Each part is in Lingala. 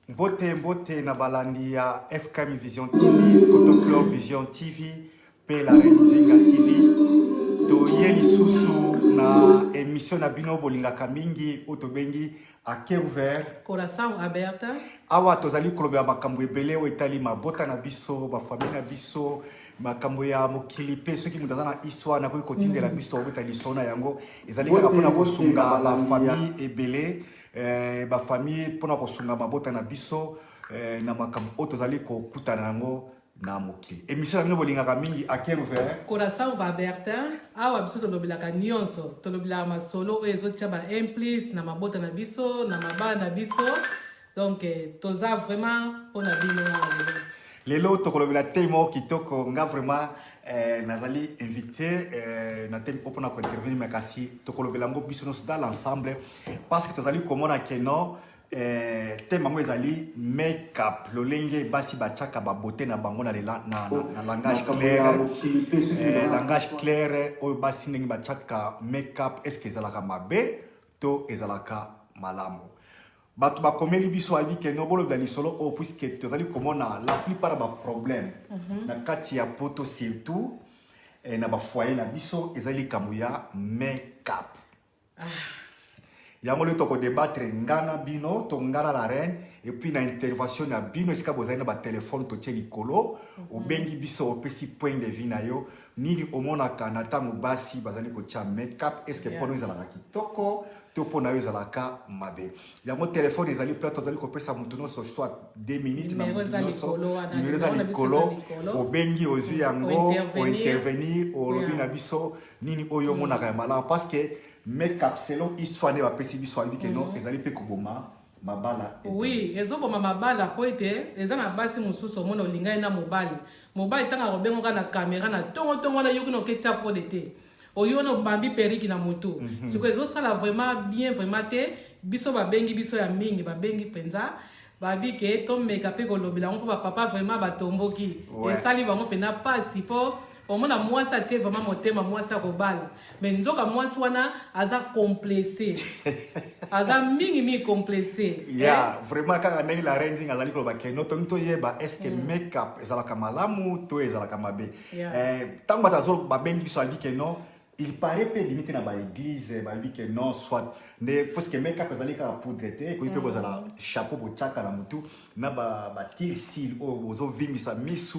Mbote mbote na balandi ya FKM Vision TV, Photoflor Vision TV pe la Reine Nzinga TV. Toye lisusu na émission na bino bolingaka mingi oyo tobengi à cœur ouvert. Coração aberta. Awa tozali kolobela makambo ebele oyo etali mabota na biso, bafamille na biso, makambo ya mokili mpe soki moto aza na histoire nakoki kotindela biso tokobeta lisolo na yango. Ezali kaka mpona kosunga bafamille ebele, bafamille mpona kosunga mabota na biso na makambo oyo tozali kokutana yango na mokili. Émission na bino bolingaka mingi à cœur ouvert. Coração aberta. Awa biso tolobelaka nyonso, tolobelaka masolo oyo ezotia ba implice na mabota na biso, na mabala na biso. Donc toza vraiment mpona bino awa lelo. Lelo tokolobela thème moko kitoko. Nga vraiment nazali invité na thème oyo mpona kointervenir, mais kasi tokolobela yango biso nyonso dans l'ensemble, parce que tozali komona ke non, thème yango ezali make-up, lolenge basi batiaka babote na bango na, lela, na, na, na langage clair, langage clair oyo basi ndenge batiaka make-up, est ce que ezalaka mabe to ezalaka malamu? Bato bakomeli biso, bayebi ke no, bolobela lisolo oyo, puisque tozali komona la plupart ya baproblème na kati ya poto, surtout na bafoyer na biso, ezali likambo ya make-up. Yango lelo tokodébattre nga na bino, to nga na la reine, et puis na intervention na bino esika bozali na batelefone totie likolo. Obengi biso, opesi point de vue na yo, nini omonaka na ntango basi bazali kotia make-up, est ce que mpono ezalaka kitoko to mpo na yo ezalaka mabe? Yango telefone ezali plat, tozali kopesa motu nyonso soit 2 minutes na Numéro motu eza nyonso. likolo wana, Numéro eza numéro na biso likolo. eza likolo. Obengi, ozwi yango, Ointervenir. ointervenir, olobi na biso nini oyo omonaka ya malamu, parce que make-up, selon histoire nde bapesi biso, ayebi ke non, ezali mpe koboma mabala ebele. Oui, ezoboma mabala, po ete eza na basi mosusu, omona olingai na mobali, mobali ntango akobengoka na kamera na ntongo-ntongo wana, yoki na oketia fraude te, oyo wana obambi perruque na motu. Sikoyo ezosala vraiment bien vraiment te. Biso babengi biso ya mingi, babengi mpenza, babi ke tomeka mpe kolobela yango, mpo bapapa vraiment batomboki. Esali bango mpena mpasi, mpo omona mwasi atie vraiment motema, mwasi akobala, mais nzoka mwasi wana aza complexé, aza mingimingi complexé. Ya vraiment, kaka ndenge la reine Nzinga azali koloba ke no, tongi toyeba est ce que make-up ezalaka malamu to ezalaka mabe. Ntango bato azo babengi biso, alobi ke non, il paraît mpe ebimi te na baéglise, balobi ke non, soit nde parce que make-up ezali kaka poudre te, ekoki mpe kozala chapeau botiaka na motu na batire-cils oyo bozovimbisa misu,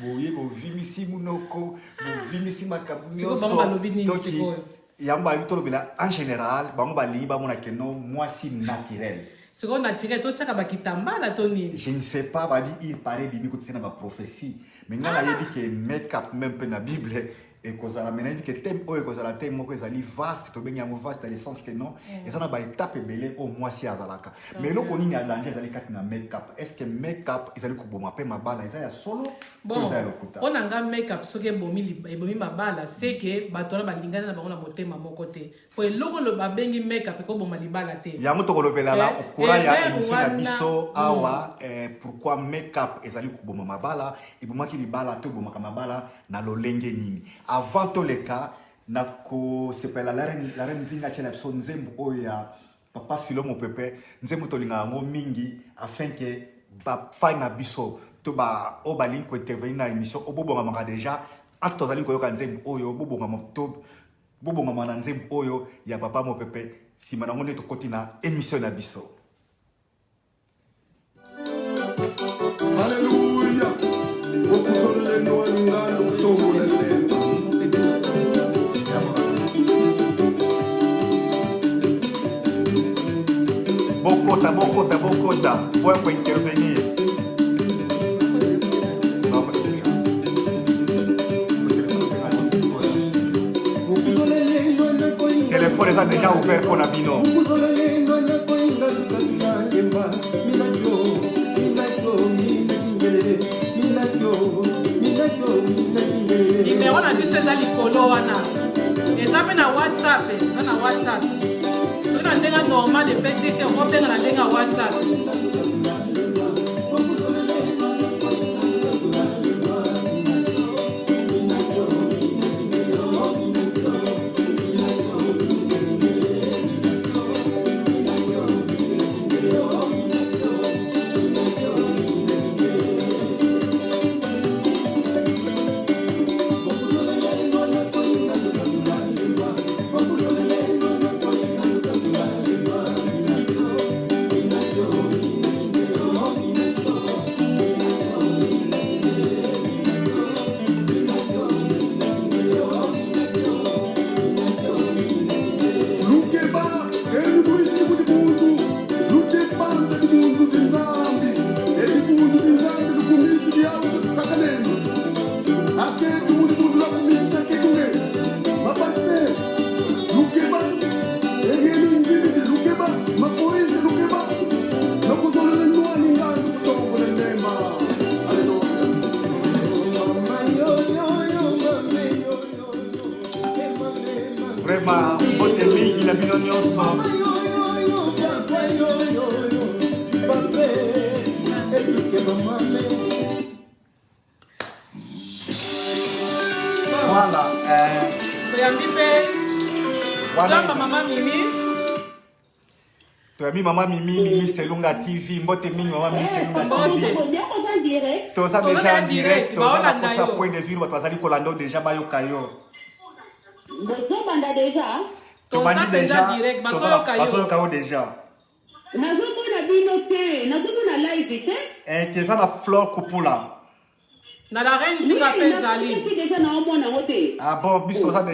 boye bovimbisi monoko, bovimbisi makambo Sikoyo bango balobi nini? Toki Sikoyo? Yango balobi tolobela en général. Bango balingi bamona ke non, mwasi naturel. Sikoyo naturel, totiaka bakitambala to nini? Je ne sais pas. Babi il paraît bimi kotite na baprophétie, mais ngai nayebi ke make-up même mpe na Bible ekozala, mais nayebi ke thème oyo ekozala thème moko ezali vaste. Tobengi yango vaste dans le sens que non, eza na baétape ebele oyo mwasi azalaka. Mais eloko nini ya danger ezali kati na make-up? Est ce que make-up ezali koboma mpe mabala? Eza ya solo to Bon, eza ya lokuta? Mpo na nga, make-up soki ebomi ebomi mabala, c'est que bato wana balingani na bango na motema moko te, po eloko oyo babengi make-up ekoboma libala te. Yango tokolobela na okura ya erreur émission na biso awa, pourquoi make-up ezali koboma mabala, ebomaki libala to ebomaka mabala na lolenge nini. Avant toleka na kosepela, la reine Nzinga atiela biso nzembo oyo ya papa Filo Mopepe, nzembo tolingaka yango mingi, afin ke bafani na biso to ba oyo balingi kointervenir na émission oyo bobongamaka déjà. Entre tozali koyoka nzembo oyo, bobongama to bobongama na nzembo oyo ya papa Mopepe. Nsima nango nde tokoti na émission na biso. Haleluya, okuzololendo alingalo tomolelendo. Bokota, bokota, bokota boya kointervenir. Telefone eza déjà ouvert mpo na bino. Okuzololendo nakoinga lukatula lemba minajo minajo minakingele minajo minajo minakingele. Nimero na biso eza likolo wana, eza mpe na WhatsApp, eza na WhatsApp. Soki na ndenge normal epesi te, okobenga na ndenge ya WhatsApp. Toyambi mama Mimi, Mimi Selunga TV. Mbote mingi mama Mimi Selunga TV. Toza déjà en direct, toza na posa point de vue bato bazali kolanda déjà bayoka yo. Bozobanda déjà? Tobandi déjà, bazoyoka yo déjà. Nazomona bino te, nazomona live te. Eh, toza na Flore Kupula. Na la reine Nzinga mpe ezali. Déjà naomona yango te. Ah bon, biso toza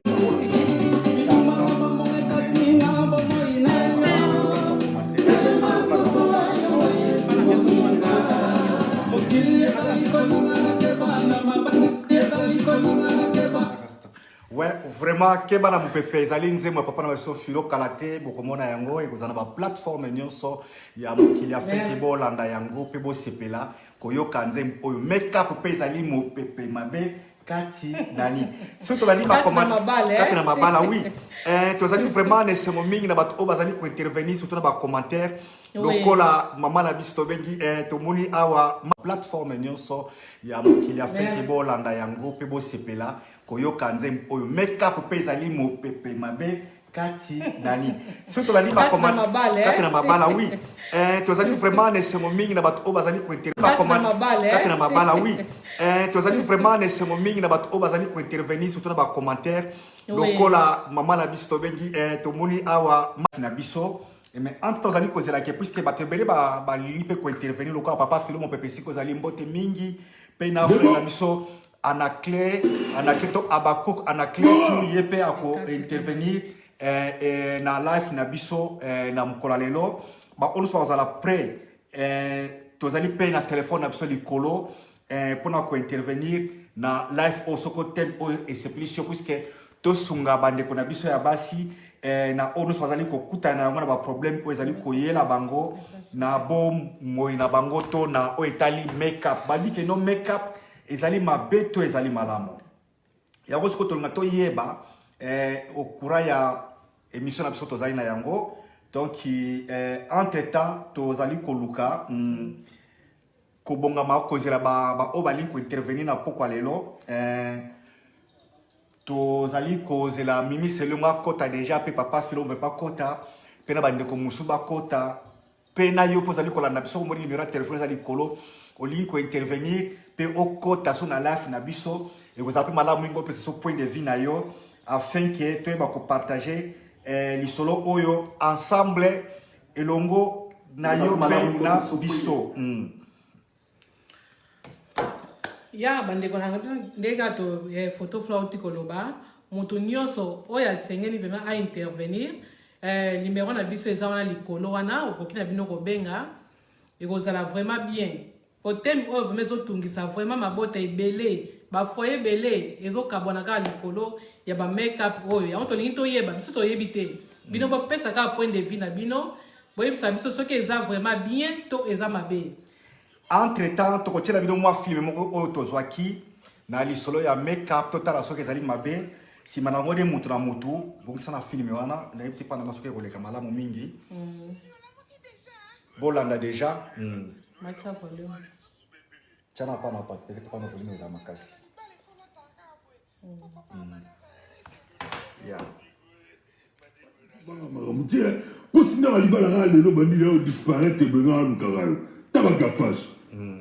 Ouais, vraiment keba na mopepe ezali nzembo ya papa na biso Filo kala te. Bokomona yango, ekozala na baplateforme nyonso ya mokili Afriki. Bolanda yango mpe bosepela koyoka nzembo oyo. Make-up mpe ezali mopepe mabe kati na nini? Soki tobandi kati na mabala, oui, tozali vraiment na esengo mingi na bato oyo bazali kointervenir, surtout na bacommentaire, lokola mama na biso tobengi, tomoni awa plateforme nyonso ya mokili Afriki. Bolanda yango mpe bosepela koyoka nzembo oyo. Make-up mpe ezali mopepe mabe kati na nini? Soki tobandi kati na mabala, oui, tozali vraiment na esengo mingi na bato oyo bazali kointervenir kati na mabala. Oui, tozali vraiment na esengo mingi na bato oyo bazali kointervenir, surtout na bacommentaire, lokola mama na biso tobengi, tomoni awa na biso. Mais entre temps, ozali kozela ke, puisque bato ebele balingi mpe kointervenir, lokola papa Filo Mopepe, esika ozali, mbote mingi mpe na frère na biso Anaclé, Anaclé to Abakuk Anaclé, tu ye mpe akointervenir na live na biso na mokolo ya lelo. Baoyo nyonso bakozala prêt, tozali mpe na telefone na biso likolo mpona kointervenir na live oyo, soko thème oyo esepelisi yo, puisque tosunga bandeko na biso ya basi na oyo nyonso bazali kokutana na yango, na baproblème oyo ezali koyela bango na bomoi na bango to na oyo etali make-up. Babi ke no, make-up ezali mabe to ezali malamu? Yango sikoyo tolinga toyeba au courant ya émission na biso tozali na yango. Donc entre temps tozali koluka kobongama, kozela baoyo ba balingi kointervenir na pokwa lelo. Tozali kozela Mimi Selongo akɔta déjà, mpe papa Filo mpe bakɔta, mpe na bandeko mosusu bakɔta, mpe na yo mpo ozali kolanda biso. Komoni numéro ya telefone eza likolo, olingi kointervenir mpe okɔta so na live na biso, ekozala mpe malamu mingi opesa so point de vue na yo, afin ke toyeba kopartage lisolo oyo ensemble elongo na yo mpe na biso. Ya bandeko na ngai, ndenge kaka to photo Flo auti koloba, moto nyonso oyo asengeli vraiment aintervenir, numéro na biso eza wana likolo wana, okoki na bino kobenga, ekozala vraiment bien. Po thème oyo vraiment ezotungisa vraiment mabota ebele, bafoyer ebele ezokabwana kaka likolo ya bamake-up oyo. Yango tolingi toyeba, biso toyebi te, bino bopesa kaka point de vue na bino, boyebisa biso soki eza vraiment bien to eza mabe. Entre temps tokotiela bino mwa film moko oyo tozwaki na lisolo ya make-up, totala soki ezali mabe. Nsima na yango nde mutu na mutu bongisa na film wana. Nayebi te mpana soki ekoleka malamu mingi. Bolanda déjà. Matia volume. Tiana pana pa peut-être pana volume eza makasi. Yeah. Makambo te, kosinda balibala kaka lelo bandili oyo disparaître, benga alukaka yo tabaka face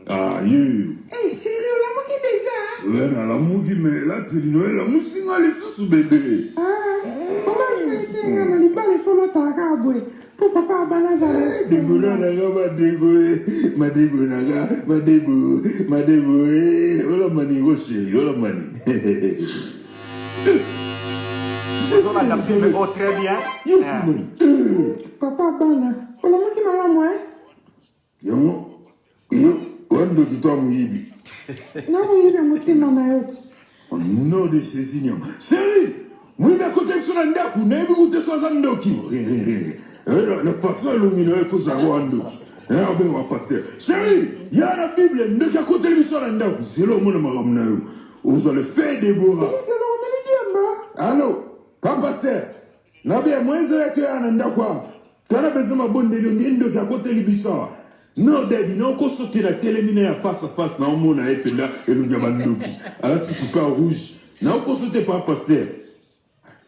aye. Hey, chérie, olamuki déjà? We, nalamuki, mais elateli no elamusinga lisusu, bébé. Ah, mama esenga na libala efo lotaka kaka boye mpo papa abala azala. Debola nanga, madebo, madebo nanga, madebo, madebo, olamani ngo, chéri, olamani. Ozolanda film oyo très bien. Papa bana, olamuki malamu e? Yango yo wandoki to amoyibi? Namoyibi ya motema na yo ti. Au nom de Jésus, nyama. Chéri, moyibi akota biso na ndako, nayebi kute so aza ndoki. Na façon elongi na yo ekozala wa ndoki. Obenga pasteur. Chéri, ya na Bible, ndoki akoteli biso na ndako. Zelo omona makambo na yo. Ozwa le fait Deborah. Omeli diamba? Allo, papa pasteur. Nabe mweze yake ya na ndako awa. Tala besoin mabondeli, nde ndoki akoteli biso awa. Non, daddy, naokosotela telemi na ya face à face, naomona ye mpenza elongi ya bandoki, alati kuka rouge, naokosote. Pa pasteur,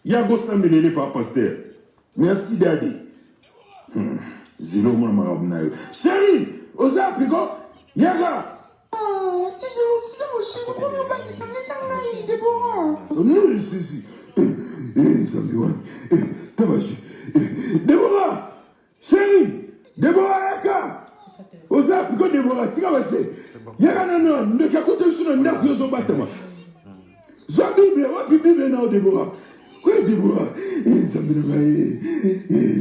ya kosambelele, pa pasteur. Merci, daddy. Zelo omona makambo na yo. Chérie, oza wapi ko? Yaka! Ah, Igelo, tika moshini, okomi obangisa ngai, eza ngai, Deborah. Au nom de Jésus. Eh, eh, Nzambe wani. Eh, tabashi. Eh, Deborah! Chérie! Deborah yaka! Oza wapi ko Deborah? Tika base. Yaka nano, ndoki akota biso na ndako yo ozobatama. Zwa Bible, wapi Bible na yo Deborah? Oyo Deborah, eh, Nzambe na ngai. Eh,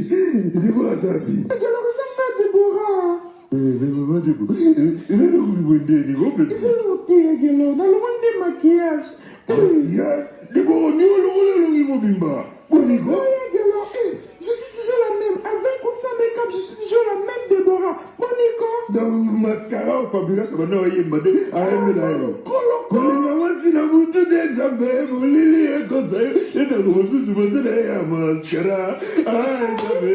Deborah aza wapi? Igelo, eza ngai, Deborah. Eh, mais maman Deborah, eh, eloko bibwendeni, ko Eza eloko te, Igelo, nalongoli nde maquillage. Maquillage? Deborah, ni olongola elongi mobimba. Boniko? Oh, Igelo, eh, je suis toujours la même. Avec ou sans make-up, je suis toujours la même Deborah. Boniko. Donc, mascara Fabregas abanda oyemba nde ayembela yo. Koloko. Kolinga mwasi na butu nde Nzambe molili ekosa yo etango mosusu moto na ye ya mascara. Ah, Nzambe.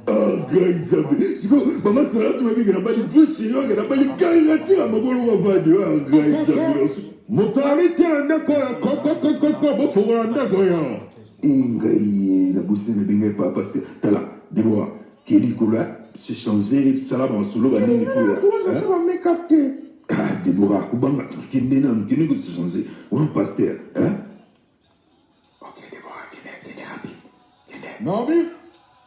Ah, ngai Nzambe. Sikoyo mama Sara tobabika na bali vrai chéri oyo na bali caricature ya maboloko avandi. Ah, ngai Nzambe. Moto ali te na ndako ya kokokokoko bofongola ndako oyo. Ngai nabosi na bengai papa pasteur. Tala Deborah ke likolo se changer sala masolo banini Nga kuna. na ba make-up te. Ah Deborah kobanga kende nanu kende ko se changer. Wana pasteur hein? Ok Deborah kende kende rapide. Kende. Nabi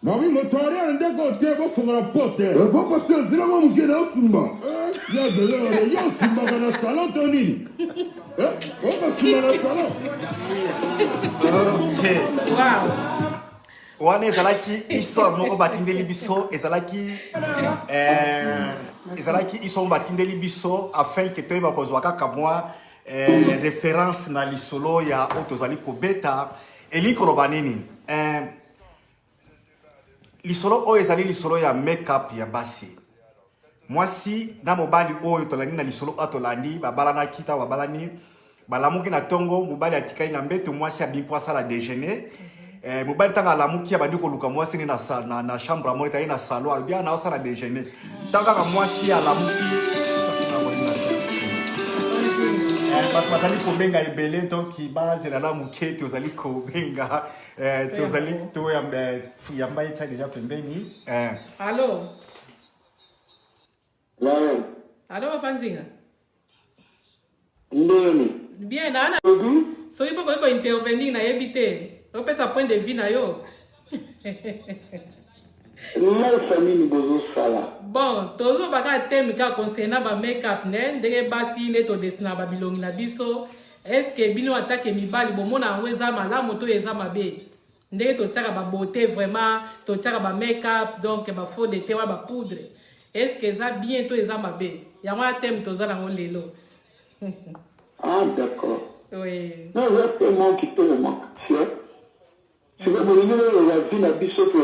Nabi moto ali na ndako te bofongola porte. Bon pasteur zela mwa moke na osumba. Ya zela yo osumbaka na salon to nini? Okosumba na salon. Ok. Wow. Wana ezalaki histoire moko batindeli biso, ezalaki ezalaki histoire moko batindeli biso afin que toyeba kozwa kaka mwa référence na lisolo ya oyo tozali kobeta. Elingi koloba nini? Lisolo oyo ezali lisolo ya make-up ya basi. Mwasi na mobali oyo tolandi na lisolo oyo tolandi, babalanaki ntango babalani, balamuki na ntongo, mobali atikali na mbeto, mwasi abimi mpo asala déjeuner. Mobali ntango alamuki abandi koluka mwasi ne na chambre amoni ete aye na salon, alobi ah, naosala déjeuner. Ntango kaka mwasi alamuki, bato bazali kobenga ebele, donc bazela na moke, tozali kobenga, tozali toyamba ye tia deja pembeni. Allo? Ouais. Allo, papa Nzinga? Ndeni. Bien, na soki mpo koki kointervenir, nayebi te, opesa point de vue na yo. Life nini bozosala? Bon, tozoba kaka thème kaka concernant ba make-up, ne ndenge basi nde todesina babilongi na biso. Est-ce bino atake mibali bomona yango eza malamu to eza mabe, ndenge totiaka babeauté, vraiment totiaka ba make-up, donc bafond de teint wana, bapoudre, est ce que eza bien to eza mabe? Yango wana thème toza nango lelo. Ah, d'accord. Oui. Non, eza tellement kitoko makasi. Sikoyo bolingi loloba vie na biso ke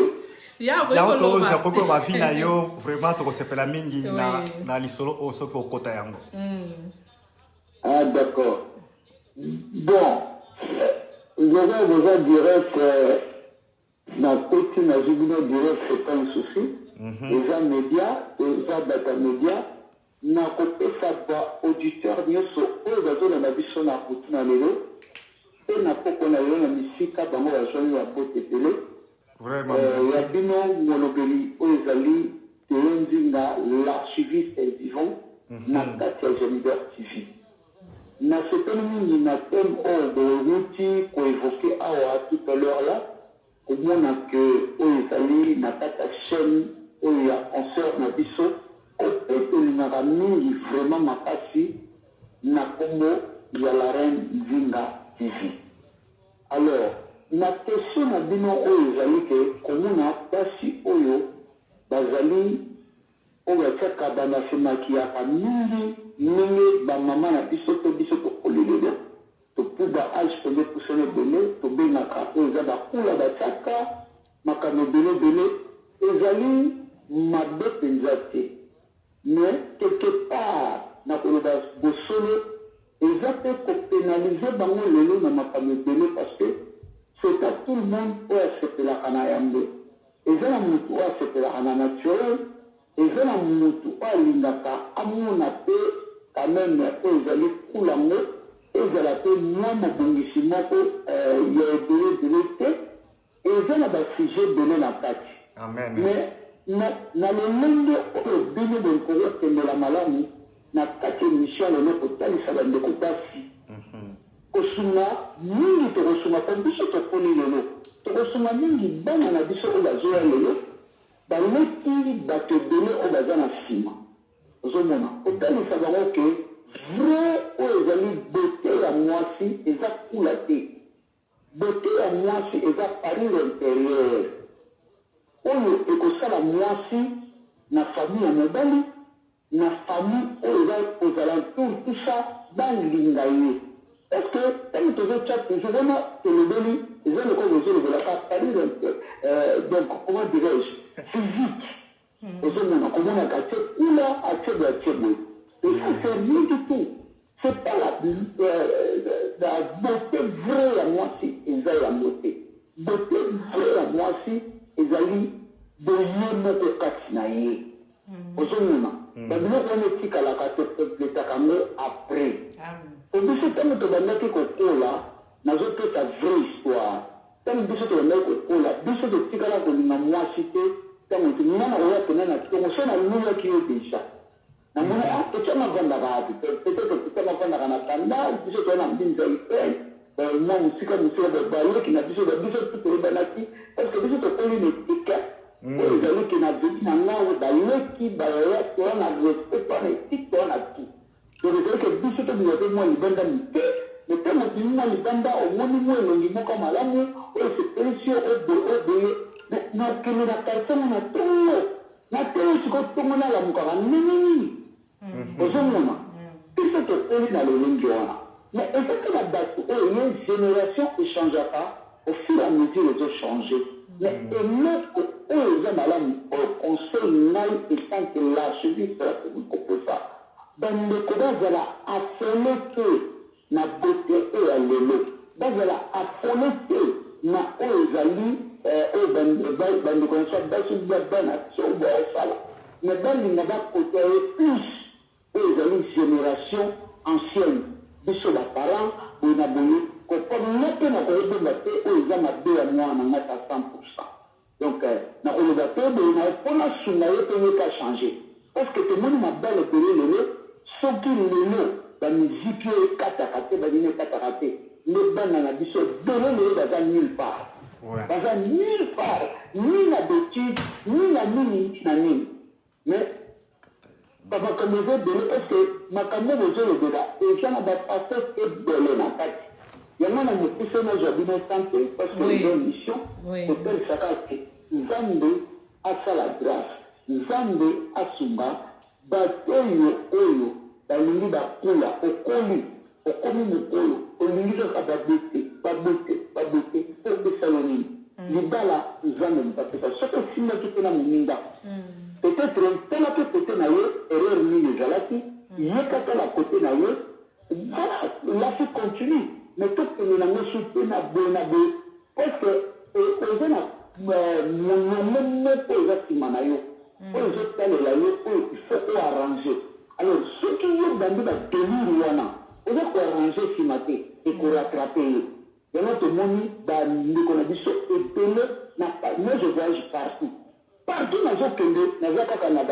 Ya yango koyi toza koloba. koki koloba vie na yo, vraiment tokosepela mingi na, na lisolo oyo soki okota yango. Ah, d'accord. Bon, boza boza direct, nakoti, nazwi bino direct, c'est pas un souci. Eza média, eza bato ya média. Nakopesa ba auditeur nyonso oyo bazolanda biso na butu na lelo mpe na poko na lelo na misika bango bazwami babote ebele. Vraiment, Ya merci. bino molobeli oyo ezali Teo Nzinga, l'archiviste vivant na kati ya Genidor TV. Nasepeli mingi na thème oyo bowuti koévoquer awa tout à l'heure là, komona ke oyo ezali na kati ya chaîne oyo ya concert na biso oyo mpe tolingaka mingi vraiment makasi na nkombo ya La Reine Nzinga TV. Alors, na question na bino oyo ezali ke komona basi oyo bazali oyo batiaka banasemakiyaka mingi, ndenge bamama na biso to biso tokoli lelo, topuba age mpenza epusana ebele, tobengaka oyo eza bakula, batiaka makambo ebele ebele, ezali mabe mpenza te. Mais quelque part, na koloba bosolo, eza mpe kopénaliser bango lelo na makambo ebele, parce que c'est à tout le monde oyo asepelaka na yango. Eza na motu oyo asepelaka na naturel, eza na motu oyo alingaka amona mpe quand même oyo ezali kula yango ezala mpe mwa mobongisi moko ya ebele ebele te. Eza na basujet ebele na kati. Amen. Mais na, na lolenge oyo bino bokoki kokendela malamu na kati ya émission lelo kotalisa bandeko basi kosunga mingi, tokosunga mpo biso tokoli lelo, tokosunga mingi bana na biso oyo bazoya lelo, baleki bato ebele oyo baza na nsima. Ozomona kotalisa bango ke vrai oyo ezali beauté ya mwasi eza kula te. Beauté ya mwasi eza parure intérieure oyo ekosala mwasi na famille ya mobali, na famille oyo eza aux alentours, tout ça, balinga ye. Parce que ntango tozotya toujours wana, tolobeli eza lokola bozolobelaka parure, donc comment dirais-je, physique. Ozomona komonaka atie kula, atie boye, atie boye, et ça c'est rien du tout. C'est pas la beauté vraie ya mwasi, eza yango te. Beauté vraie ya mwasi ezali boye moko kati na ye. Ozomona babiloko wana etikalaka, tokompletaka yango après. Po biso ntango tobandaki kokola, nazopesa vraie histoire, ntango biso tobandaki kokola, biso totikala kolinga mwasi te. Ntango nga na koya pena na ntongo, so nalulaki yo déjà, namoni petit avandaka wapi? Peut-être petit avandaka na Bandal, biso toza na Mbinza Ipene, mwa mosika mosika. Baleki na biso, biso tu toyebanaki parce que biso tokoli na etika oyo ezali ke na veni na ngai, baleki, bayaya, toza na respect, toza na éthique, toza na tout. Donc ezali ke biso tobima mpe mwa libanda moke, mais ntango obimi mwa libanda, omoni mwa elongi moko malamu oyo esepelisi yo, oboye nakende na quartier ngo na ntongo na ntongo. Sikoyo ntongo nalamukaka ndenge nini? Ozomona biso tokoli na lolenge wana, mais eza mpe na bato oyo ye génération echangeaka au fur et à mesure, ezochange. Mais eloko oyo eza malamu, oyo conseil ngai en tant que l'archevêque kokosa bandeko, bazala affolés te na beauté oyo ya lelo, bazala affolés te na oyo ezali oyo bandeko na biso basi, bana biso oyo baosala, mais balinga bakotoye plus oyo ezali génération ancienne, biso baparent boye na boye. Kopona mpe na koyebomba te oyo eza mabe ya mwana na ngai ta 100. Donc nakoloba te boye na mpona sunga ye mpe ye ka changer, parce que tomoni mabala ebele lelo. Soki lelo bamiziki oyo ekataka te, banini ekataka te, nde bana na biso ebele lelo baza nulle part, baza nulle part, ni na bétude, ni na nini, ni na nini. Mais bamakambo eza ebele, parce que makambo bozolobela eza na bafacettes ebele na kati yango. Na mokuse, nazwa bino sante parce que eza mission kotalisaka ke Nzambe asala grâce, Nzambe asunga bato oyo oyo balingi bakula. Okoli, okomi mokolo, olingi kaka babeauté, babeauté, babeauté, po esala nini? Libala, Nzambe moto apesa. Soki osimbaki mpe na moninga, peut-être tala mpe côté na ye erreur nini ezalaki, ye kaka na côté na ye. Voilà, la vie continue. Mais tokende nango su te na boye na boye, parce que oza na molongo moko eza nsima na yo oyo ezotalela yo, oyo il faut oarrange. Alors soki yo bandi badélires wana, oza koarrange nsima te, ekorattraper yo. Yango tomoni bandeko na biso ebele na, moi je voyage partout, partout nazokende, naza kaka na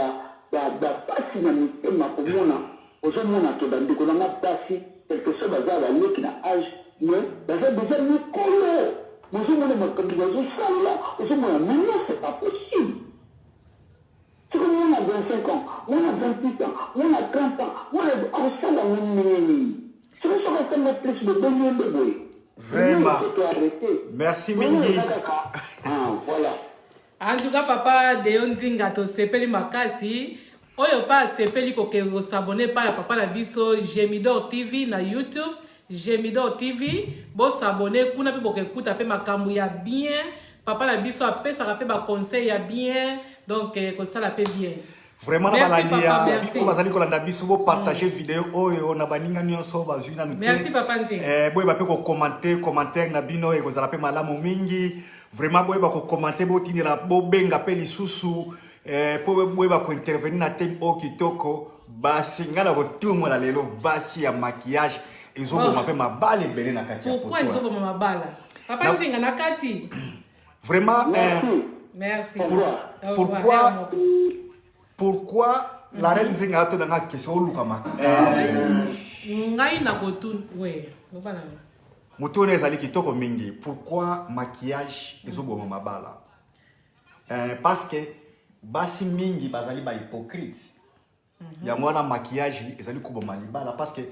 bapasi na mitema komona. Ozomona ke bandeko na nga basi, quelque soit baza baleki na âge, mais baza déjà mikolo, bozomona makambo bazosala, ozomona maintenant c'est pas possible. Soki mwana 25 ans, mwana 28 ans, mwana 30 ans, mwana akosala ngo ndenge nini? Soki asanga plus, bobengi ye nde boye. Vraiment. Merci mingi. Ah, voilà. En tout cas, papa Deo Nzinga, tosepeli makasi. Oyo mpe asepeli kokende kos'abonner epai ya papa na biso Gemidor TV na YouTube, Gemidor TV, bos'abonner kuna mpe bokekuta mpe makambo ya bien. Papa na biso apesaka mpe baconseil ya bien, donc kosala mpe bien. Vraiment, na balandi ya oyo bazali kolanda biso, bopartage video oyo na baninga nyonso bazwi nanu te. Merci, papa Nzinga. Boyeba mpe kocommenter. Commentaire na bino ekozala mpe malamu mingi. Vraiment, boyeba kocommenter, botindela, bobenga mpe lisusu mpo boyeba kointervenir na thème oyo kitoko. Basi, ngai na kotumola lelo basi ya maquillage ezoboma mpe mabala ebele na kati ya Pourquoi ezoboma mabala, papa Nzinga, na kati? Vraiment. Merci. Au revoir. Au revoir. Pourquoi pourquoi la reine Nzinga atuna nga question oluka makambo? Ngai nakotuna we loba na yo. Moto wana ezali kitoko mingi. Pourquoi maquillage ezoboma mabala? Parce que basi mingi bazali ba hypocrite. Yango wana maquillage ezali koboma libala, parce que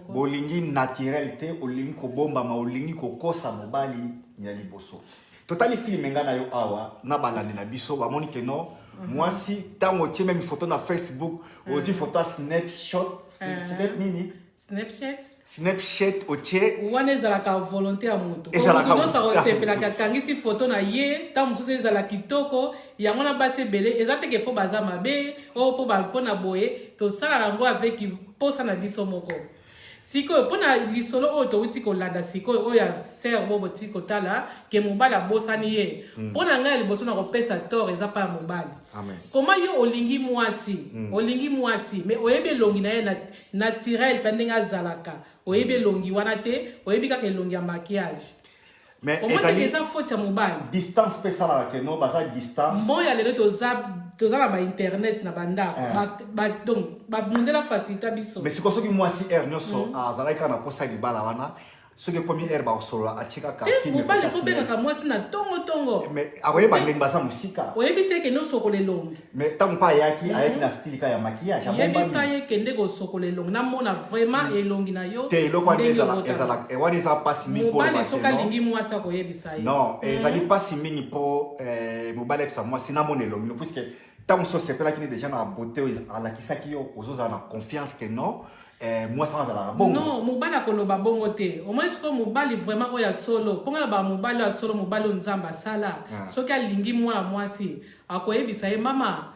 bolingi naturel te, olingi kobombama, olingi kokosa mobali ya liboso. Totali film nga na yo awa na balandi na biso, bamoni ke non, mwasi ntango otie même photo na Facebook, ozwi photo ya snapshot, snap nini? Snapchat. Snapchat otie. Wana ezalaka volonté ya moto. Ezalaka nyonso volonté ya akosepelaka, akangisi foto na ye. Ntango mosusu ezala kitoko. Yango na basi ebele eza teke mpo baza mabe oyo mpo mpo na boye tosalaka yango avec mposa na biso moko. Sikoyo mpona lisolo oyo touti kolanda sikoyo, oyo ya sœur bo boti kotala ke mobali abosani ye, mpo na ngai ya liboso na kopesa tort eza pa ya mobali. Amen. Koma yo olingi mwasi, olingi mwasi, mais oyebi elongi na ye naturel mpe ndenge azalaka, oyebi elongi wana te, oyebi kaka elongi ya maquillage. Mais omoni ezali eza faute ya mobali. Distance mpe esalaka ke no baza distance. Mbo ya lelo toza na bainternet na bandako. Donc bamundela facilita biso. Mais sikoyo soki mwasi heure nyonso azalaki kaka na posa ya libala wana, soki ekomi heure bakosolola, atie kaka te film. Mobali ekota fo bengaka mwasi na ntongo-ntongo. Mais akoyeba ndenge baza mosika. Oyebisi ye kende osokola elongi. Mais ntango mpe ayaki na style kaka ya maquillage. Yebisa abombami. Ye kende kosokola elongi, namona vraiment elongi na yo Te, eloko wana ndenge ezala obotama. Ezala wana eza mpasi mingi mpo Mobali oloba soki ke non. alingi mwasi akoyebisa ye. Non, ezali mpasi mingi mpo mobali ayebisa mwasi namona elongi no, puisque ntango so osepelaki ne déjà na beauté oyo alakisaki yo, ozozala na confiance ke non, mwasi wana azalaka bongo. Non, mobali akoloba bongo te. Omoni sikoyo mobali vraiment oyo ya solo, mponga na bamobali oyo ya solo, mobali oyo Nzambe asala, soki alingi mwana mwasi akoyebisa ye: mama,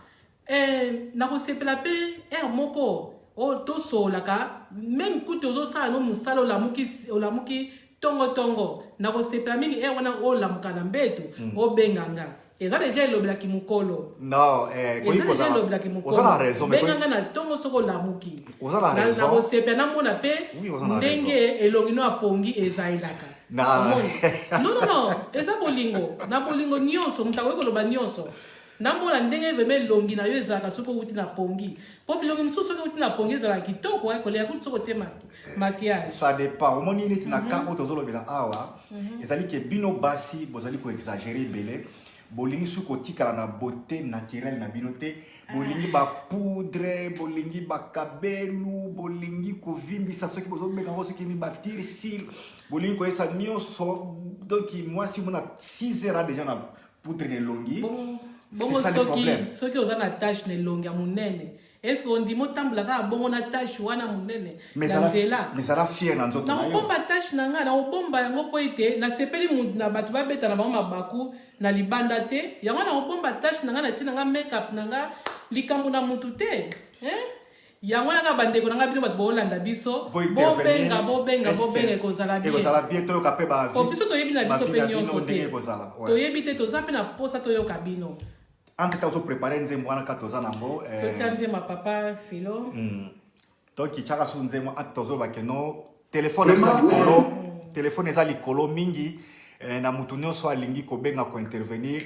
nakosepela mpe heure moko oyo tosololaka, même kutu ozosala no mosala, olamuki, olamuki ntongo-ntongo, nakosepela mingi heure wana olamuka na mbeto, obenga nga. Eza déjà elobelaki mokolo. Non, koyi Eza déjà kozala elobelaki oza na raison, mais mokolo. Benga nga na ntongo soki olamuki. Oza na raison. Nakosepela namona mpe Oui, oza na ndenge elongi no apongi ezalelaka. Omoni? Non, non, non, eza bolingo. Na bolingo nyonso moto akoki koloba nyonso. Namona ndenge vraiment elongi na yo ezalaka soki owuti na pongi, mpo bilongi mosusu soki owuti na pongi ezalaka kitoko, kolela kutu soki otie maquillage. Ça dépend. Omoni neti na cas oyo tozolobela awa, ezali ke bino basi bozali koexagérer ebele. Bolingi soki kotikala na beauté naturelle na bino te, bolingi bapoudre, bolingi bakabelu, bolingi kovimbisa, soki bozobenga yango soki ni batirsil, bolingi koyesa nyonso. Donc mwasi mona 6 heures déjà na poudre na elongi. Bongo soki oza na tache na elongi ya monene, est-ce ondimi otambola kaka bongo na tache wana monene na nzela? Mais zala fier na nzoto na yo. Nakobomba tache na ngai, nakobomba yango mpo ete nasepeli na bato babeta na bango mabaku na libanda te. Yango nakobomba tache na ngai, natie na ngai make-up na ngai, likambo na mutu te. Yango wana kaka, bandeko na ngai, bino bato boolanda biso, bobenga, bobenga, bobenga, ekozala bien. Ekozala bien, toyoka mpe. Po biso toyebi na biso mpe nyonso te, toyebi te, toza mpe na posa toyoka bino. Entre temps ozoprépare nzembo wana kaka toza nango. Totia nzembo ya papa Filo. Donc tiaka so nzembo entre tozoloba ke no, telefone eza likolo, telefone eza likolo mingi. Na motu nyonso alingi kobenga, kointervenir,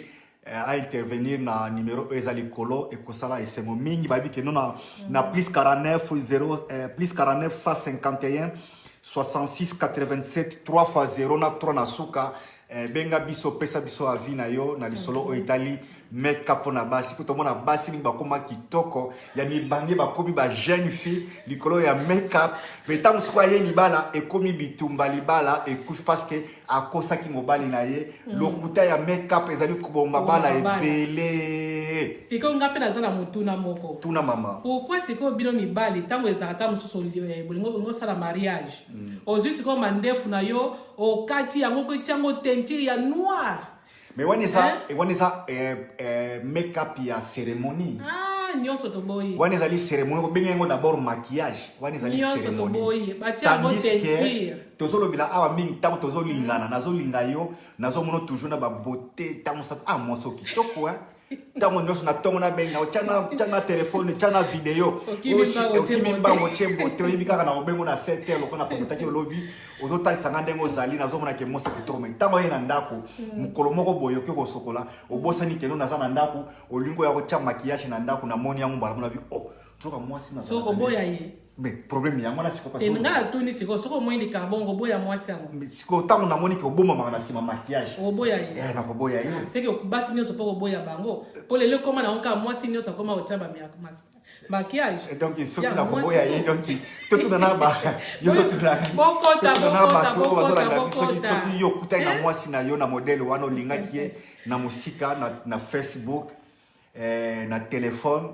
aintervenir na numero oyo eza likolo, ekosala esengo mingi. Bayebi ke no na plus 49 0 plus 49 151 66 87 3 fois 0 na 3 na suka. Benga biso, pesa biso avis na yo na lisolo oyo etali make-up mpona basi, po tomona basi mingi bakóma kitoko ya mibange, bakomi ba jeune fille likolo ya make-up. Mais ntango sikoyo aye libala, ekomi bitumba, libala ekufi parce que akosaki mobali na ye. Lokuta ya make-up ezali koboma bala ebele. Sikoyo nga mpe naza na motuna moko. Tuna, mama. Pourquoi sikoyo bino mibali, ntango ezalaka ta mosusu bolingo olingi osala mariage, ozwi sikoyo mandefu na yo, okati yango, okoti yango teinture ya noir? Mais wana eza make-up ya cérémonie. Ah, nyonso toboyi. Wana ezali cérémonie, kobenga yango d'abord maquillage, wana ezali Nyonso cérémonie. toboyi, batia yango Tandis que teinture. tozolobela awa mingi ntango tozolingana, nazolinga yo, nazomona toujours na babeauté, ntango sa ah, mwasi kitoko, hein. Ntango nyonso na ntongo nabenga, otya na telefone, otya na video, Okimi mbango, otie okimi bote. mbango, otie bote. Oyebi kaka na kobengo na 7 heures, lokola napromotaki olobi, ozotalisa nga ndenge ozali, nazomona ke mosi kitoko. Me ntango oye na ndako, mokolo moko boye oke kosokola, obosani keno naza na ndako, olingi oya kotya maquillage na ndako, namoni yango mbala mona bi, oh, nzoka mwasi nazalaka Soki oboya ye. Mais problème yango wana sikoyo. Te, nga natuni sikoyo, soki omoni likambo bongo, oboya mwasi yango? Mais sikoyo ntango namoni ke obomamaka na nsima maquillage, oboya ye? Eh, nakoboya ye. Seke basi nyonso mpo koboya bango, mpo lelo ekóma nango kaka mwasi nyonso akóma kotia maquillage. Eh, donc soki Ya, nakoboya mwasi ye, donc totuna na ba yo, totuna Bokota, totuna na bokota, bato oyo bokota, bazolanda biso. bokota. Soki yo okutani na mwasi na yo na modele wana, olingaki ye na mosika na Facebook, na telefone,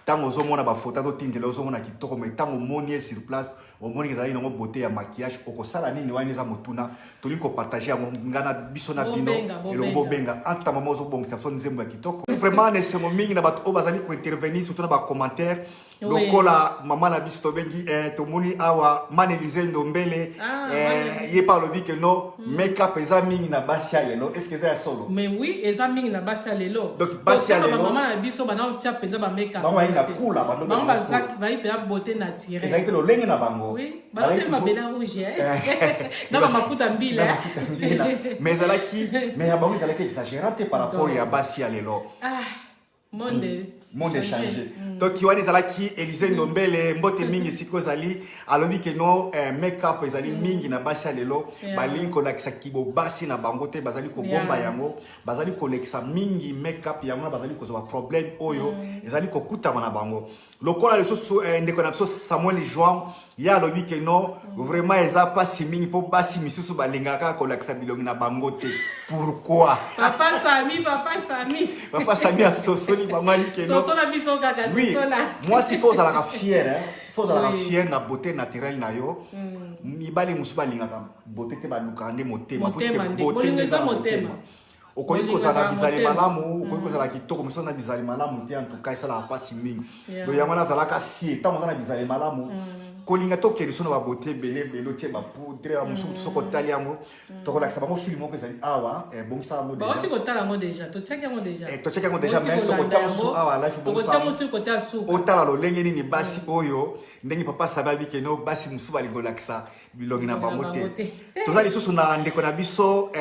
ntango ozomona bafoto azotindela, ozomona kitoko, mais ntango omoni ye sur place, omoni ezalaki nango beauté ya maquillage, okosala nini? Wana eza motuna tolingi kopartage yango nga na biso na bino. Bobenga, bobenga. Elongo, bobenga. Anta mama ozobongisa biso nzembo ya kitoko. Vraiment na esengo mingi na bato oyo bazali kointervenir, surtout na bacommentaire, lokola mama na biso tobengi, tomoni awa Manelise Ndombele. Ah, Manelise. Ye mpe alobi ke no, make-up eza mingi na basi ya lelo. Est ce que eza ya solo? Mais oui, eza mingi na basi ya lelo. Donc, basi ya Kotala lelo- bamama na biso banaotia mpenza bamake-up. Bango bayi na kula, bango bango bango baza bayi mpenza beauté naturelle. Ezalaki mpe lolenge na bango. Oui, Bazalaki bazotia mabele rouge, na bamafuta mbila. Na mafuta mbila. Mais ezalaki, mais ya bango ezalaki exagéré te par rapport Donc. ya basi ya lelo. Ah, monde. Monde changé. Donc wana ezalaki Élysée Ndombele, mbote mingi esika ozali. Alobi ke no, make-up ezali mingi na basi ya lelo. Balingi kolakisa kibo basi na bango te, bazali kobomba yango, bazali kolekisa mingi make-up yango na bazali kozwa baproblème oyo ezali kokutama na bango. Lokola lisusu, ndeko na biso Samuel Joan, ye alobi ke non, vraiment eza mpasi mingi mpo basi misusu balingaka kaka kolakisa bilongi na bango te. Pourquoi? Papa Sami, papa Sami. Papa Sami asosoli bango, ali ke non. Sosola biso kaka. Oui. Sosola. Mwasi fo ozalaka fier, hein? Fo ozalaka fier na beauté naturelle na yo. Mibali mosusu balingaka beauté te, balukaka nde motema. Motema puisque nde. beauté Bolingo nde eza eza na motema. Okoki Bolingo kozala eza bizali motema. malamu, okoki kozala kitoko, mosusu na bizali malamu te. En tout cas esalaka mpasi mingi. Donc yango wana azalaka sie, ntango oza na bizali malamu, kolinga tokende so na babeauté ebele ebele, otie bapoudre mosusu, soki otali yango, tokolakisa bango fili moko ezali awa, bongisa yango Bauti déjà. kotala yango déjà, totiaki yango déjà. Eh, totiaki yango déjà, Bauti mais kolanda tokotia mosusu yango. awa live, bongisa Tokotia yango. mosusu kotia suka. Otala lolenge nini basi oyo, ndenge papa Sabi abi keno basi mosusu balingi kolakisa bilongi na bango bango te. te. Toza lisusu na ndeko na biso,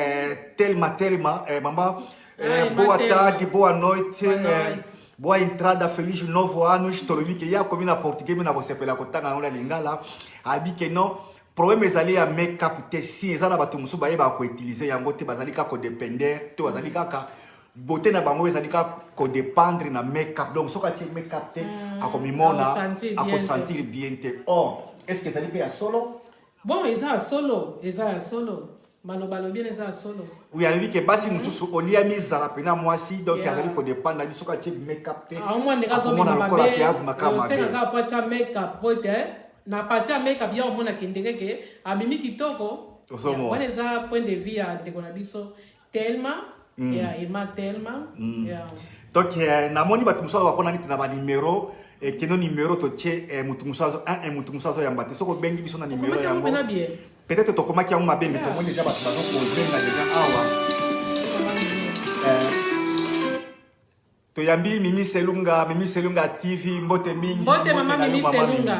Telma, Telma, mama, Ai, boa Telma. tarde, boa noite, Boa noite. Boa entrada, feliz novo anos. Tolobi ke ye akomi na portugais, me na kosepela kotanga yango na lingala. Abi ke non, problème ezali ya make-up te, si eza na bato mosusu bayebaka koutiliser yango te, bazali kaka kodépendre to bazali kaka beauté na bango ezali kaka kodépendre na make-up. Donc soki atie make-up te, akomimona akosentir bien te. Akosentir bien te. Or est ce que ezali mpe ya solo? Bon, eza ya solo, eza ya solo, maloba alobi ene eza ya solo. Oui, alobi ke basi mosusu olia mizala mpena mwasi, donc azali kodépendre na biso, soki atie make-up te, Aomwa ndenge akomona azobima lokola mabe. ke abimaka mabe. Osenga kaka po atia make-up, po ete na partie ya make-up ya omonake ndenge ke abimi kitoko. Ozomona. Yeah, wana eza point de vue ya ndeko na biso Telma, ya Ema Telma, yeah. Donc namoni bato mosusu aza bakona neti na banimero ekeno nimero totie, motu mosusu azo un motu mosusu azoyamba te. Soki obengi biso na nimero Okomaki yango yango mpena bien. Peut-être tokomaki yango mabe, mais tomoni déjà bato bazokobenga déjà awa. Toyambi Mimi Selunga, Mimi Selunga TV, mbote mingi. Mbote mama na yo, Mimi mama Selunga.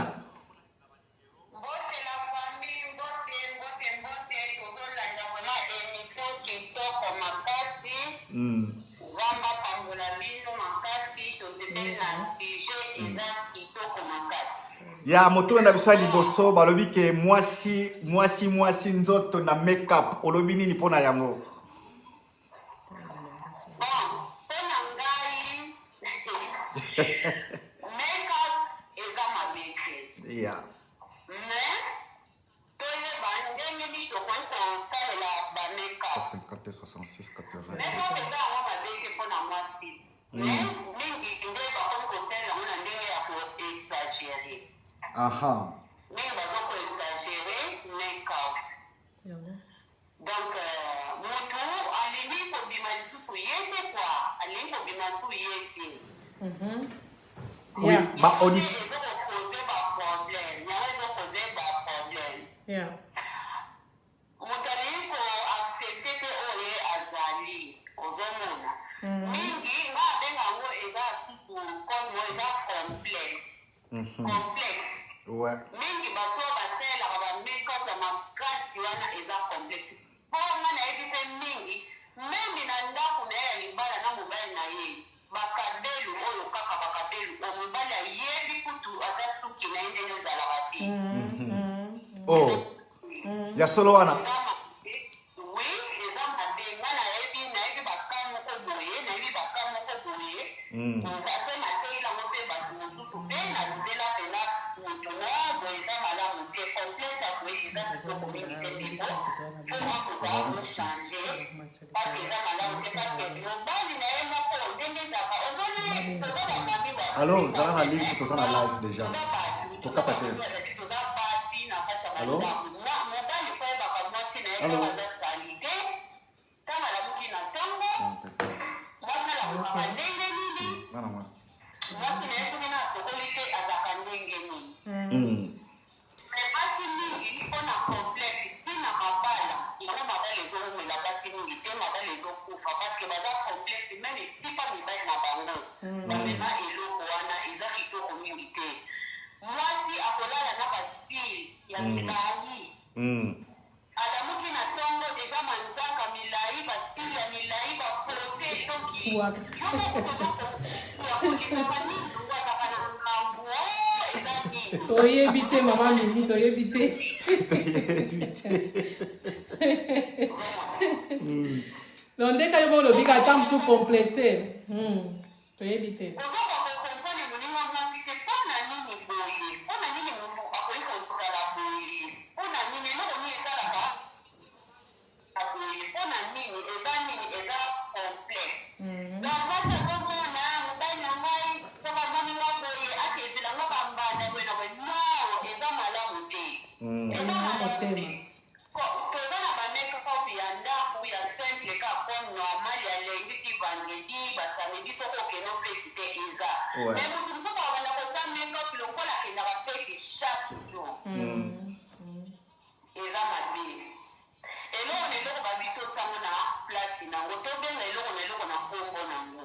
Mbote la famille, mbote, mbote, mbote. Tozolanda vraiment émission kitoko makasi. Nzambe apambola bino makasi. Tosepeli na sujet, eza kitoko makasi. Ya motuna na biso ya liboso, balobi ke mwasi, mwasi, mwasi nzoto na make-up, olobi nini mpona yango? Bon, mpo na ngai, make-up eza mabe te. Mais toyeba ndenge nini tokoki kosalela bamake-up. 50, 66, 80. Make-up eza yango mabe te mpona mwasi, mais mingi nde bakomi kosalela yango na ndenge ya koexagérer. Mingi baza koexagérer make-up. Yango. Donc mutu alingi kobima lisusu ye te kua, alingi kobima su ye te. Oui. Ba Yango nde ezokocauser baproblème, yango ezocauser baproblème. Moto alingi koaccepter te oyo ye azali. Ozomona mingi nga abenga. Complexe. Mingi bato oyo basalelaka ba make-up ya makasi wana eza complexe. Po nga nayebi pe mingi meme na ndaku na ye ya libala na mobali na ye ba kabelu oyo kaka ba kabelu oyo mobali ayebi kutu ata suki na ye ndenge ezalaka te. Oh. Ya solo wana. Eza mabe. Oui, eza mabe. Nga nayebi nayebi ba cas moko boye, nayebi ba cas moko boye. Eza pe nateyela ngo pe batu mosusu pe nalobela pena mutu no boye eza malamu te. Complexe ya boye eza kitoko mingi te ndeko. Faut aluka o changer parce que eza malamu te parce que mobali na ye moko ndenge ezalaka omoni toza ba mami ba Allo, zala na ligne po toza na live dejà. toza batu toza Kokata ba te. mami bazali toza basi na kati ya ba Allo? ndaku mobali faut ayebaka mwasi na ye Allo? ntango aza salite ntango alamuki na ntongo mwasi alamukaka ndenge nini Nana mwana. mwasi na ye soki na asokoli te azalaka ndenge nini. Mais basi mingi pona complexe ti na mabala yango mabala ezo wumela basi mingi te mabala ezo kufa parce que baza complexe meme ti pa mibali na bango ba mema eloko wana eza kitoko mingi te mwasi akolala na ba cils ya milayi Alamuki na tongo dejà manzaka milayi ba cils ya milayi ba pote donc yo moko tozo ko ezalaka nini yango azalaka na ngambu ooh eza nini. Toyebi te mama Mimi toyebi te. Donc ndenge yo moko olobi kaka ata mosusu complexe. Toyebi te. Ozokoka ko comprendre moninga mwasi te pona nini boye pona nini mutu akoki kozala boye pona nini eloko nini esalaka boye pona nini eza nini eza complexe donc mwasi azomona mobali na ngai soki amoni nga boye atiezela nga ba mbanda boye na boye non eza malamu te eza malamu te. Toza na ba make up ya ndaku ya simple kaka comme normal ya lundi ti vendredi ba samedi soki okende feti te eza mais mutu mususu akobanda kotia make up lokola akendaka feti chaque jour eza mabe eloko na eloko babi totia ngo na place nango tobenga eloko na eloko na kombo nango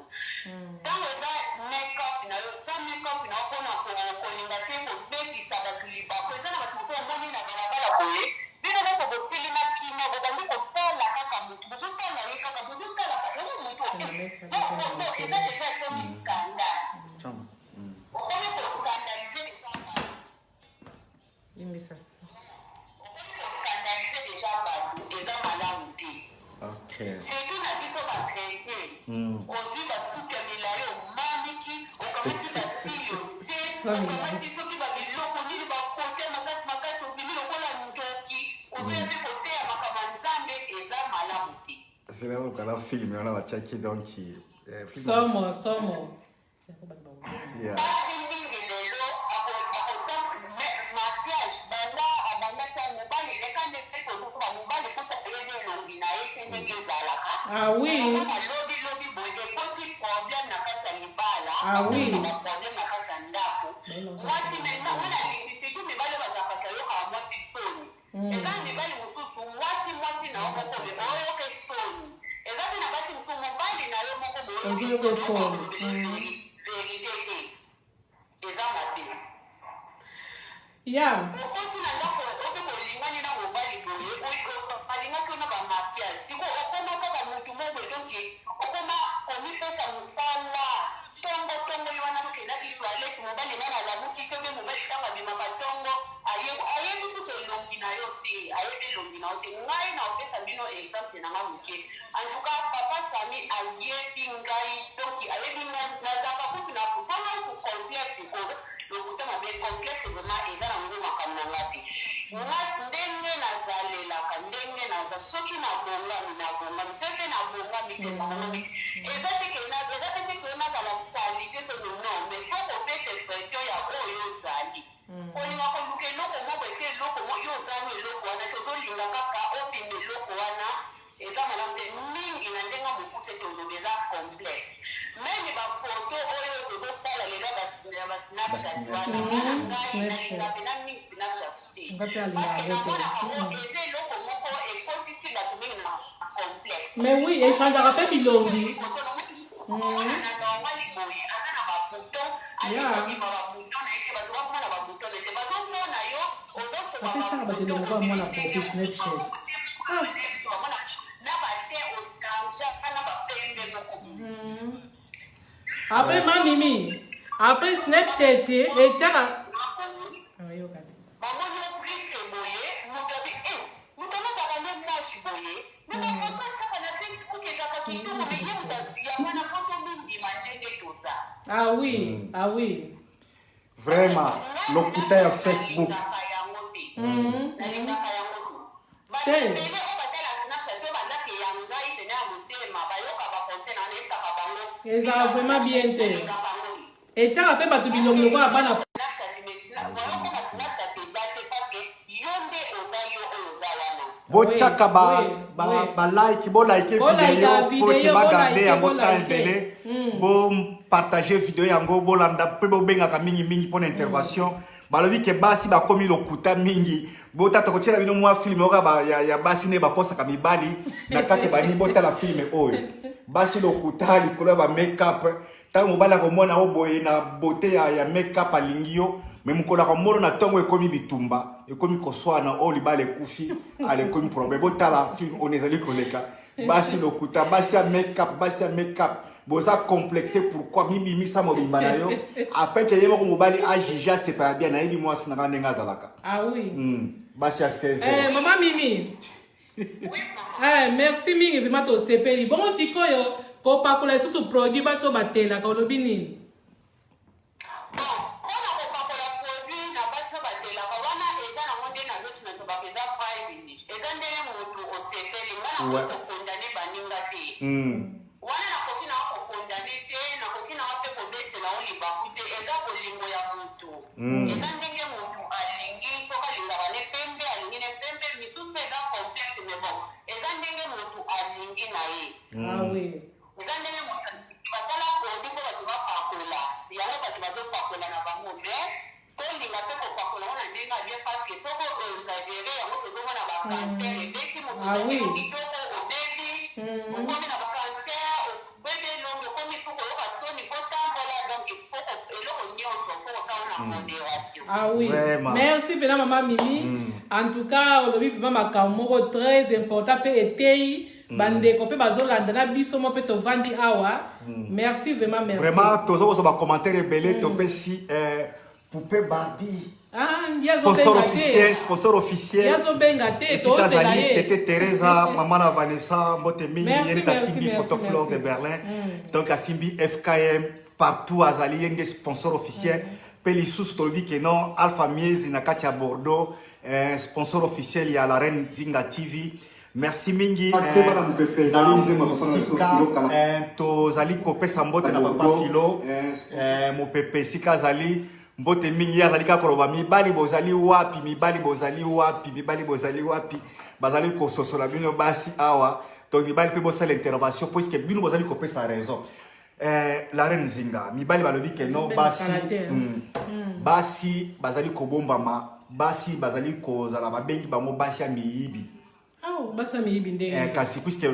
Tango eza make up na yo tia make up na yo pona kolinga te kobetisa batu libaku eza na batu mosusu omoni na balabala boye bino nionso bosili na kimia bobandi kotala kaka mutu bozotala ye kaka bozotala kaka yango mutu oyo eza deja ekomi scandale okomi ko scandalise deja batu Limbisa. Okomi ko scandaliser dejà batu eza malamu te. Okay. Surtout na biso ba chretien. Ozui ba suki ya milayi omamiki, okamati ba cils otie, okamati soki ba biloko nini ba kote makasi makasi obimi lokola ndoki, ozoya pe koteya makambo ya Nzambe eza malamu te. Zela lokala film wana batiaki donc eh, film Somo, somo. Yeah. Basi mingi lelo akota maquillage banda abanda ta mobali leka ndenge tozokoba mobali kuta ayebi elongi na ye te ndenge ezalaka. Ah oui. Okomona lobi lobi boye ekoti problème na kati ya libala. Ah oui. Ba problème na kati ya ndako. Mwasi maintenant nga nalingi surtout mibali oyo bazalaka kayokaka mwasi soni. Eza na mibali mosusu mwasi mwasi na yo moko mais oyoke soni eza pe na basi mosusu mobali na yo moko mais oyoki Ozoyoka soni soni. okolobela verite te eza mabe. Ya. Okoti na ndako ope bolingani na mobali boye alingaki yo na ba maquillage sikoyo okoma kaka mutu moko boye donc okoma komipesa musala Tongo tongo ye wana tokendaki toilette mobali nanu alamuki te oubien mobali tango abimaka tongo aye ayebi kutu elongi na yo te ayebi elongi na yo te ngai na kopesa bino exemple na ngai muke en tout cas papa Samy ayebi ngai donc ayebi ngai nazalaka kutu na po ngai ku complexe ko lokuta mabe complexe vraiment eza na ngo makambo na ngai te nga ndenge nazalelaka ndenge naza soki na bongami na bongami soki pe na bongami te na bongami te Eza te que eza pe te que nazala salite soki non mais faut kopesa impression ya oyo ozali. Kolinga koluka eloko moko ete eloko moko yo oza no eloko wana te ozolinga kaka obima eloko wana eza malamu te mingi na ndenge ya mokuse toloba eza complexe meme ba photo oyo tozosala lelo ya ba snapchat wana nga na ngai nalinga pena mingi snapchat te Nga pe parce alingaka que yango te. namonaka ngo eza eloko moko ekotisi bato mingi na complexe. Mais oui, echangeaka pe bilongi. Photo na normal boye aza na ba bouton alingi Yeah. kobima ba bouton na ye te. te, bato bamona babutone te, bazomona yo ozosoba Apesaka bato bafoto elongo ya mwana ndenge popi mosusu, Snapchat. Ah. bamona na bate osange na bapembe moko. Après ma mimi, après Snapchat etiaka. Oyoka te. Bamoni yo prise boye, moto abi e moto wana azalaka nde moche boye, me bafoto atiaka na Facebook ezalaka kitoko, me ye moto yango wana foto mindima ndenge toza. Ah oui, ah oui. Vraiment lokuta ya Facebook. Nalingaka yango te, nalingaka yango te. Bato Te. ebele oyo basala Snapchat oyo bazaki ya ngai pene ya motema, bayoka baconseil na nayebisaka bango. Ezalaka vraiment bien te. Nalingaka yango te. Etiaka mpe bato bilongi lokola bana. Snapchat, mais bayokoma Snapchat eza te, parce que yo nde oza yo oyo oza wana. Botiaka ba Oui, ba oui. ba like, bolike Bolike video po ete video, bagarde bolike, yango temps bolike. ebele, bopartage video yango, bolanda mpe bobengaka mingimingi mpona intervention. Balobi ke basi bakomi lokuta mingi. Botata kotiela bino mwa filme oyo ya basi nde bakosaka mibali na kati ya bani. Botala filme oyo, basi lokuta likolo ya bamake-up. Ntango mobali akomona o boye na beauté ya make-up, alingi yo, me mokolo akomona na ntongo ekomi bitumba, ekomi koswana, oyo libala ekufi, ala ekomi problème. Botala filme oyo ezali koleka, basi lokuta, basi ya make-up, basi ya make-up boza complexe. Pourquoi mibimisa mobimba na yo afin ke ye moko mobali ajuge, asepela bien, nayebi mwasi na nga ndenge azalaka? Ah oui. Basi ya 16 Eh, mama Mimi. Eh, merci mingi vraiment, tosepeli. Bongo sikoyo kopakola lisusu produit, basi oyo batelaka, olobi nini? Bon, mpona kopakola produit na basi oyo batelaka wana, eza nango nde na loti na tobaka, eza finish, eza ndenge motu osepeli. Nga nakoki kokondane baninga te. Wana nakoki na kokondane te, nakoki nanga mpe kobetela o libaku te. Eza bolingo ya motu, eza ndenge motu alingi. Soki alingaka ne pembe, alingi ne pembe. Misusu mpe eza complexe, mais bon, eza ndenge motu alingi na ye. Ah oui. Eza ndenge moto alingi. Basala produit mpo bato bapakola yango, bato bazopakola na bango, mais tolinga mpe kopakola yango na ndenge ya bien, parce que soki oexagere yango, tozomona bacancer ebeti moto. Ah oui. Ozali kitoko, obebi, okomi na bacancer, obebi elongi, okomi faut koyoka soni kotambola. Donc faut eloko nyonso faut kosala na modération. Ah oui. Vraiment. Merci vraiment, mama Mimi. En tout cas, olobi vraiment makambo moko très important mpe eteyi bandeko mpe bazolanda na biso mo mpe tovandi awa. Merci vraiment, merci. Vraiment, toza kozwa bacommentaire ebele. Topesi Poupée Barbie, Ah, ye sponsor azobenga officiel, te. sponsor Ye officiel. azobenga te, Esika tozela azali, ye. tete Teresa, mama na Vanessa, mbote mingi. Merci, Ye nde merci, asimbi merci, Photo Flore de merci. Berlin, donc asimbi FKM partout azali, ye nde sponsor officiel. Mpe lisusu tolobi ke non, Alpha Miezi na kati ya Bordeaux, sponsor officiel ya La Reine Zinga TV, merci mingi. Akeba na mopepe, ezali nzembo ya papa na biso Mosika Filo Kala. Tozali kopesa mbote na papa Bordeaux. Filo, mopepe esika azali, mbote mingi. Ye azali kaka koloba: mibali bozali wapi? Mibali bozali wapi? Mibali bozali wapi? Bazali kososola bino basi awa. Donc mibali mpe bosala intervention, puisque bino bozali kopesa raison. La Reine Zinga, mibali balobi ke no Benga basi kala te, hein. Basi bazali kobombama, basi bazali kozala, babengi bango basi ya miyibi. Aw, basi ya miyibi ndenge? Kasi puisque